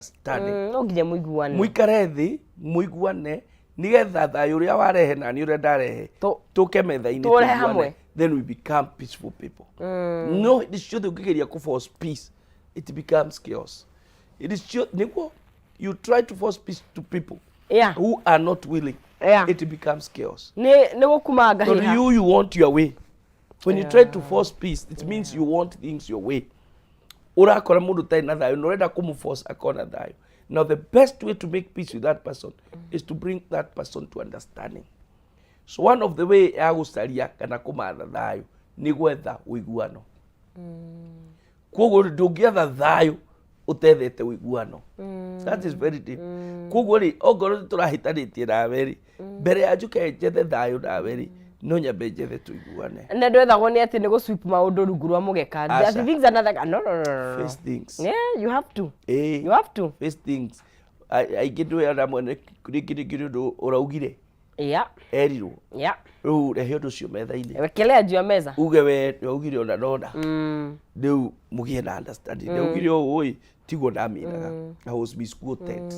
Understanding. No nginya mũiguane. Mũikare thĩ mũiguane, nĩgetha thayũ ũrĩa warehe na niĩ ũrĩa ndarehe tũke metha-inĩ, tũrehe tũiguane. Hamwe. Then we become peaceful people. No hĩndĩ ciothe ũngĩgeria kũ force peace, it becomes chaos. Hĩndĩ ciothe nĩguo you try to force peace to people who are not willing, it becomes chaos. Nĩ gũkumanga. Tondũ hĩha. you want your way. When you try to force peace, it means you want things your way. Ũrakora mũndũ ũtarĩ na thayũ na ũrenda kũmũforce akorwo na thayũ. Now the best way to make peace with that person is to bring that person to understanding. So one of the way ya gũcaria kana kũmatha thayũ nĩ gwetha ũiguano. Koguo ndũngĩetha thayũ ũtethete ũiguano. That is very deep. Koguo rĩ, ongorwo nĩ tũrahĩtanĩtie nawe rĩ, mbere ya njuke njethe thayũ nawe rĩ, no nyambe njethe tũiguane. Na ndwethagwo nĩ atĩ nĩ gũ sweep maũndũ rungu rwa mũgeka. Aca. There things another, no, no, no, no, no. Face things. Yeah, you have to. You have to. Face things. Aingĩ ndũĩ ona mwene rĩngĩ rĩngĩ nĩ ũndũ ũraugire erirwo. Rĩu rehe ũndũ ũcio metha-inĩ. Wekelea juu ya meza. Uge we waugire ona nona. Rĩu mũgĩe na understanding. Ndaugire ũũ ĩ, tiguo ndaminaga, I was misquoted.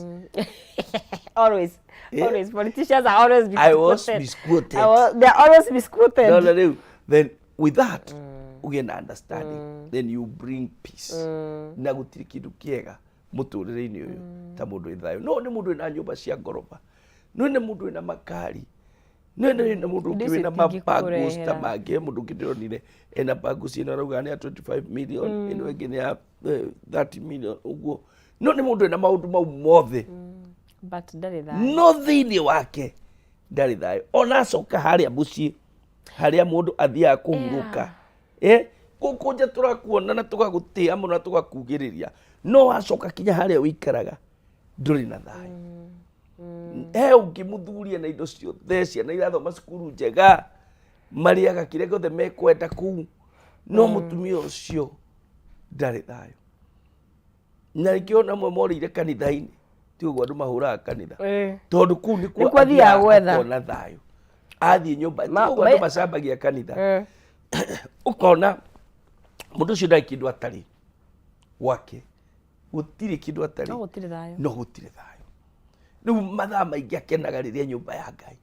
Always. Always politicians are always I was misquoted. misquoted. They are always misquoted. No, rĩu then with that ũgĩe na understanding, then you bring peace. Na gũtirĩ kĩndũ kĩega mũtũrĩre-inĩ ũyũ ta mũndũ wĩ thayũ. No nĩ mũndũ wĩna nyũmba cia ngoroba, no nĩ mũndũ wĩna makari, no nĩ na mũndũ ũngĩ Indo icio wĩna mabangles ta itingĩkũrehera. mangĩ. He mũndũ ũngĩ ndĩronire ena bangles, ĩno arauga nĩ ya 25 million, ĩno ĩngĩ nĩ ya 30 million ũguo. No nĩ mũndũ wĩna maũndũ mau mothe, but ndarĩ thayũ. No thĩinĩ wake ndarĩ thayũ. Ona acoka harĩa mũciĩ, harĩa mũndũ athiaga kũhurũka, gũkũ nja tũrakuona na tũgagũtĩa mũno na tũgakugĩrĩria, no wacoka kinya harĩa ũikaraga ndũrĩ na thayũ. He ũngĩ mũthuri na indo ciothe, ciana irathoma cukuru njega, marĩaga kĩrĩa gĩothe mekwenda kũu, no mũtumia ũcio ndarĩ thayũ. Na nĩkĩo ona amwe morĩire kanitha-inĩ. Ti ũguo andũ mahũraga kanitha, tondũ kũu nĩkuo Nĩkuo athiaga gwetha. akona thayũ. Athiĩ nyũmba, ti ũguo andũ macambagia kanitha. Ũkona mũndũ ũcio ndarĩ kĩndũ atarĩ gwake, gũtirĩ kĩndũ atarĩ. No gũtirĩ thayũ. No gũtirĩ thayũ. Rĩu mathaa maingĩ akenaga rĩrĩa nyũmba ya Ngai,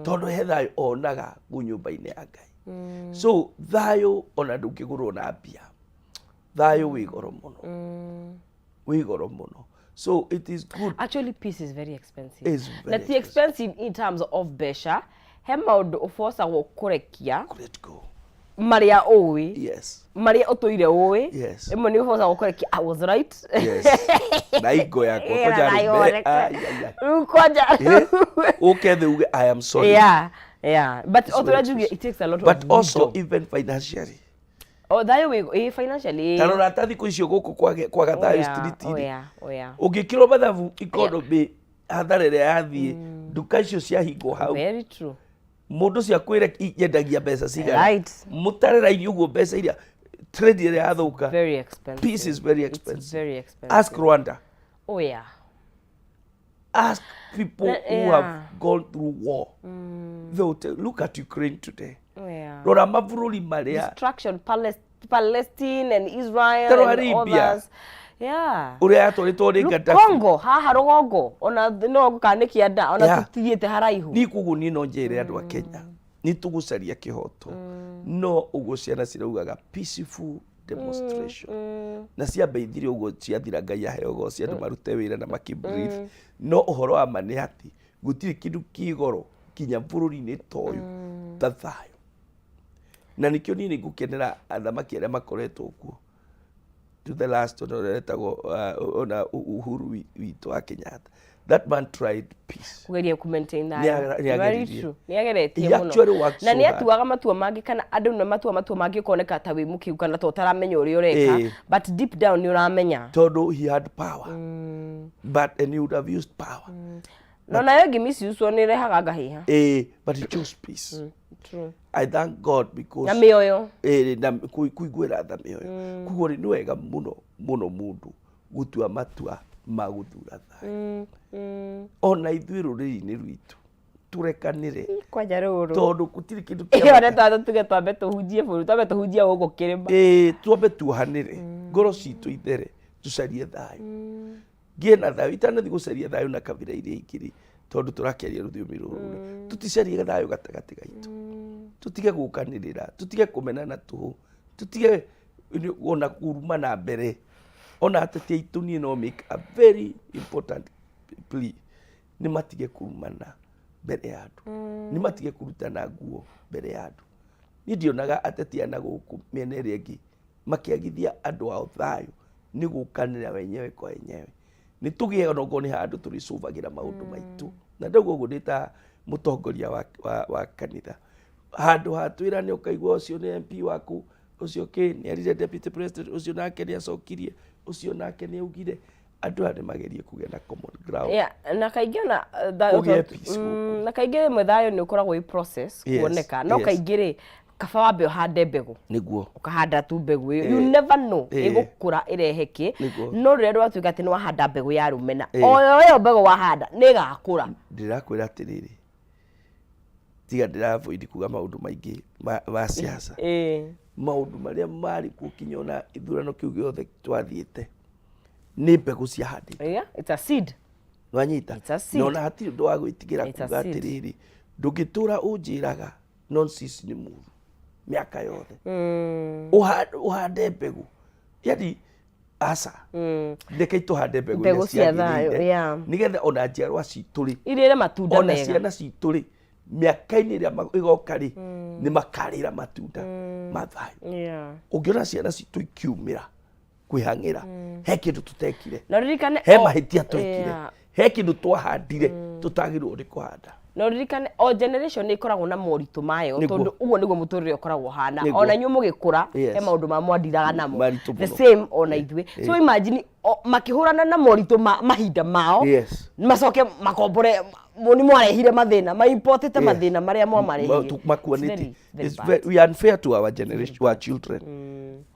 tondũ he thayũ onaga kũu nyũmba-inĩ ya Ngai. So thayũ ona ndũngĩgũrwo na mbia. Thayũ wĩ goro mũno, wĩ goro mũno. So it is good. Actually, peace is very expensive. It's Na very ti expensive in terms of mbeca. He maũndũ ũbocagwo kũrekia Let go. Marĩa ũĩ, marĩa ũtũire ũĩ. Ĩmwe nĩ ũbocagwo kũrekia "I was right". Yes, na ingo yakwa Yeah, kwanja na rĩ yoneka. ai, ai, ai. Rĩu kwanja Ũke thĩ uge, "I am sorry." Yeah, but It's o very tũrĩa njuge, expensive. it takes a lot But of also wisdom. even financially. O thayũ wĩ financially. Ta rora ta thikũ icio gũkũ kwaga thayũ street. Oh yeah. Ũngĩkĩrwo mathabu economy, hathara ĩrĩa yathiĩ nduka icio ciahingwo hau. Very true. Mũndũ ũcio akwĩre nyendagia mbeca cigana. Mũtareraini ũguo mbeca iria trade ĩrĩa yathũka. Very expensive. Peace is very It's expensive. very expensive. Ask Rwanda. Ask people who have gone through war. They will tell, look at Ukraine today. Rora mabũrũri marĩa Destruction, Palestine and Israel Ta rora and Libya. others. Yeah. Ũrĩa yatwarĩtwo nĩ Look, Gaddafi. Congo haha rũgongo ona no kana nĩ kĩanda ona tũtigĩte haraihu. Niĩ koguo niĩ no njĩre andũ a Kenya, nĩ tũgũcaria kĩhoto, no ũguo ciana ciraugaga peaceful demonstration na ciambe ithire ũguo ciathira, Ngai aheo goci, andũ marute wĩra na makĩ breathe. No ũhoro wa ma nĩ atĩ gũtirĩ kĩndũ kĩ goro nginya bũrũri-inĩ ta ũyũ ta thayũ. Na nĩkĩo niĩ nĩ ngũkenera athamaki arĩa makoretwo kuo to the last one, ũrĩa etagwo ona Uhuru witũ wa Kenyatta. That man tried peace. Kugeria ku maintain Nĩ thayũ. nĩ Very ageririe. true, nĩ ageretie He mũno. actually worked Na so nĩ hard. atuaga matua mangĩ, kana andũ nĩ matua matua mangĩ ũkoneka ta wĩ mũkĩgu kana ta ũtaramenya ũrĩa ũreka, but deep down nĩ ũramenya. Tondũ he had power, but and he would have used power. No nayo ĩngĩ misuse nĩ ĩrehaga ngahĩha. But he chose peace. True. I thank God because Na mĩoyo. Na kũiguĩra tha mĩoyo. Koguo rĩ, nĩ wega mũno mũno mũndũ gũtua matua ma gũthura thayũ. Ona ithuĩ rũrĩrĩ-inĩ rwitũ tũrekanĩre. Kwanja rũrũ. Tondũ gũtirĩ kĩndũ ĩyo kĩa nĩ twatha tuge twambe tũhunjie bũrũri, twambe tũhunjie gũkũ kĩrĩma. Ĩĩ, twambe tuohanĩre, ngoro citũ ithere, tũcarie thayũ. Ngĩe na thayũ itanathiĩ gũcaria thayũ na kabira iria ingĩ rĩ, tondũ tũrakĩaria rũthiomi rũrũ rĩ, tũticarie thayũ gatagatĩ gaitũ, tũtige gũkanĩrĩra, tũtige kũmenana tũhũ, tũtige ona kurumana mbere. Ona ateti aitũ, niĩ no make a very important plea, nĩ matige kurumana mbere ya andũ, nĩ matige kũrutana nguo mbere ya andũ. Niĩ ndionaga ateti aya na gũkũ mĩena ĩrĩa ĩngĩ makĩagithia andũ ao thayũ nĩ gũkanĩra wenyewe kwa wenyewe. Nĩ tũgĩe onokorwo nĩ handũ tũrĩcũbagĩra maũndũ maitũ, na ndauga ũguo ndĩ ta mũtongoria wa kanitha, handũ ha twĩrane, ũkaigua ũcio nĩ MP waku ũcio kĩ nĩ erire deputy president ũcio, nake nĩ acokirie ũcio, nake nĩ augire. Andũ aya nĩ magerie kũgĩa na common ground. Yeah, na kaingĩ ona thayũ Kũgĩe peace gũkũ. Na kaingĩ rĩmwe thayũ nĩ ũkoragwo wĩ process kuoneka, no kaingĩ rĩ, kaba wambe ũhande mbegũ. Ũkahanda tu mbegũ ĩyo, you never know ĩgũkũra ĩrehe kĩ. No rĩrĩa rwatuĩka atĩ nĩ wahanda mbegũ ya rũmena, o yo ĩyo mbegũ wahanda nĩ ĩgakũra. Ndĩrakwĩra atĩrĩrĩ, tiga ndĩravoid kuga maũndũ maingĩ ma siasa, maũndũ marĩa marĩ kuo kinya ona ithurano kĩu gĩothe twathiĩte nĩ mbegũ ciahandĩtwo. Yeah, it's a seed. Nwanyita? It's a seed. Na ona hatirĩ ũndũ wa gwĩtigĩra It's a kuga seed. atĩrĩrĩ, ndũngĩtũra ũnjĩraga nonsense nĩ mũru mĩaka yothe. Ũhande mbegũ, yani aca, reke tũhande mbegũ Mbegũ iria cia thayũ, ciagĩrĩire, nĩgetha ona njiarwa citũ rĩ, irĩre matunda ona mega. Ciana citũ rĩ, mĩaka-inĩ ĩrĩa ĩgoka rĩ, nĩ makarĩra matunda ma thayũ. Ũngĩona ciana citũ ikiumĩra kwĩhang'ĩra, he kĩndũ tũtekire, Na ũririkane he mahĩtia twekire, he kĩndũ twahandire tũtagĩrĩirwo nĩ kũhanda. Na ũririkane o generation nĩ ĩkoragwo na moritũ mayo, tondũ ũguo nĩguo mũtũrĩre ũkoragwo ũhana. Ona inyuĩ mũgĩkũra, he maũndũ ma mwandiraga namo. Maritũ The mũno. same ona ithuĩ. So imagine makĩhũrana na moritũ ma mahinda mao, macoke makombore nĩ mwarehire mathĩna, maimportĩte mathĩna marĩa mwamarehire. Makuanĩte. It's very, very It's bad. we are unfair to our generation, to our children,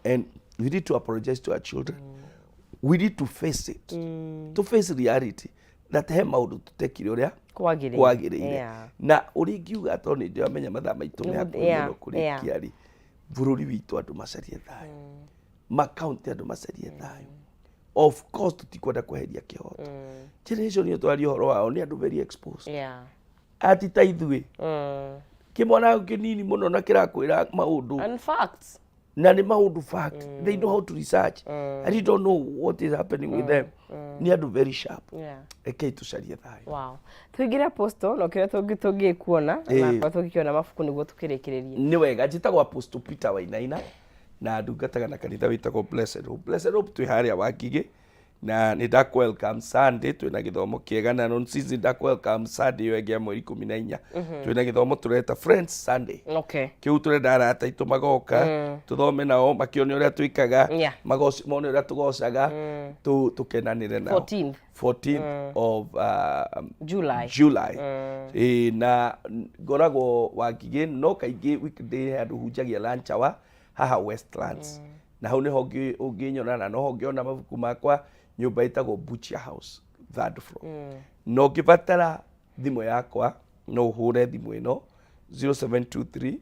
and we need to apologize to our children. We need to face it, to face reality that he maũndũ tũtekire ũrĩa kwagĩrĩire. Kwagĩrĩire. Na ũrĩa ingiuga, tondũ nĩ ndĩramenya mathaa maitũ nĩ hakuhĩ mũno kũrĩkia rĩ, bũrũri witũ andũ macarie thayũ, makaunti andũ macarie thayũ. Of course tũtikwenda kweheria kĩhoto. Generation ĩyo twaria ũhoro wao nĩ andũ very exposed, ati ta ithuĩ, kĩmwana kĩnini mũno na kĩrakwĩra maũndũ And facts. Na nĩ maũndũ fact. They know how to research and you don't know what is happening with them. Nĩ andũ very sharp. Rekei tũcarie thayũ. Wow. Tũingĩre, Apostle, no kĩrĩa tũngĩkuona na tũngĩkĩona mabuku nĩguo tũkĩrĩkĩrĩrie. Nĩ wega, njĩtagwo Apostle Peter Wainaina na ndungataga na kanitha wĩtagwo Blessed Hope. Blessed Hope twĩ harĩa Wangigĩ, na nĩ ndakũ welcome Sunday, twĩna gĩthomo kĩega na non season. Ndakũ welcome Sunday ĩyo ĩngĩ ya mweri 14, twĩna gĩthomo tũreta Friends Sunday. Kĩu tũrenda arata aitũ magoka, tũthome nao, makĩone ũrĩa twĩkaga, mone ũrĩa tũgocaga, tũkenanĩre nao. 14th. 14th of July. July. Ĩĩ, na ngoragwo Wangigĩ, no kaingĩ weekday he andũ hunjagia lunch hour haha Westlands, na hau nĩho ũngĩnyona, na noho ũngĩona mabuku makwa nyũmba ĩtagwo Butcher House, third floor. Na ũngĩbatara thimũ yakwa, no ũhũre thimũ ĩno, 0723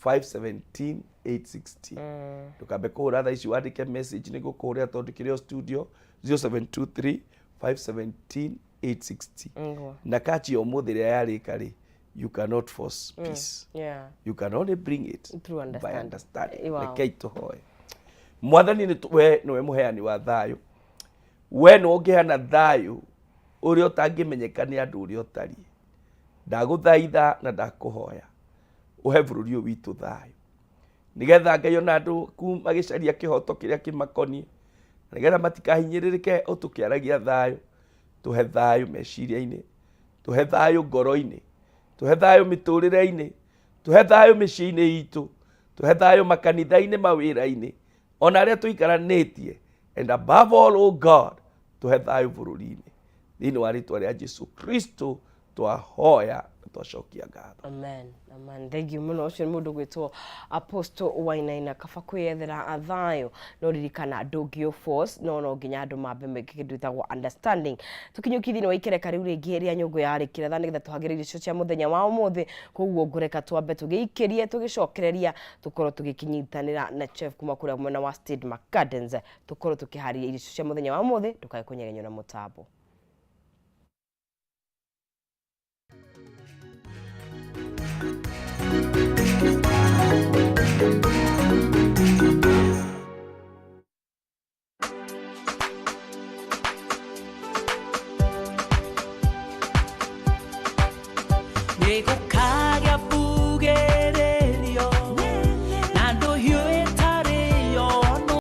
517 860. Ndũkambe kũhũra thaa ici, wandĩke message nĩ ngũkũhũrĩra tondũ kĩrĩ o studio. 0723 517 860. Na kachi ya ũmũthĩ ĩrĩa yarĩka rĩ, you cannot force peace, you can only bring it through by understanding. Understanding. Rekei tũhoe. Mwathani, we nĩwe mũheani wa thayũ, we nĩwe ũngĩheana thayũ ũrĩa ũtangĩmenyeka nĩ andũ ũrĩa ũtariĩ. Ndagũthaitha na ndakũhoya ũhe bũrũri ũyũ witũ thayũ, nĩgetha Ngai ona andũ ku magĩcaria kĩhoto kĩrĩa kĩmakoniĩ, nĩgetha matikahinyĩrĩrĩke o tũkĩaragia thayũ. Tũhe thayũ meciria-inĩ, tũhe thayũ ngoro-inĩ, tũhe thayũ mĩtũrĩre-inĩ, tũhe thayũ mĩciĩ-inĩ itũ, tũhe thayũ makanitha-inĩ, mawĩra-inĩ, ona arĩa tũikaranĩtie, and above all, oh God, tũhe thayũ bũrũri-inĩ, thĩinĩ wa rĩtwa rĩa Jesu Kristo. Twahoya twacokia ngatho. Amen. Amen. Thank you muno. Ũcio nĩ mũndũ gwĩtwo Apostle Wainaina. Kaba kwĩyethera thayũ, no ririkana ndũngĩ force, no no nginya andũ mambe meke kĩndũ gĩtagwo understanding. Tũkinyũkie thĩinĩ wa ikereka rĩu rĩngĩ rĩa nyũngũ ya rĩkĩratha nĩgetha tũhagĩre irio cia mũthenya wa ũmũthĩ. Koguo ngũreka twambe tũgĩikĩrie, tũgĩcokereria, tũkorwo tũgĩkĩnyitanĩra na chef kuma kũrĩa mwena wa Stedmark Gardens, tũkorwo tũkĩharĩria irio cia mũthenya wa ũmũthĩ. Ndũkae kũnyegenywo na mũtambo. Nĩgũkagĩa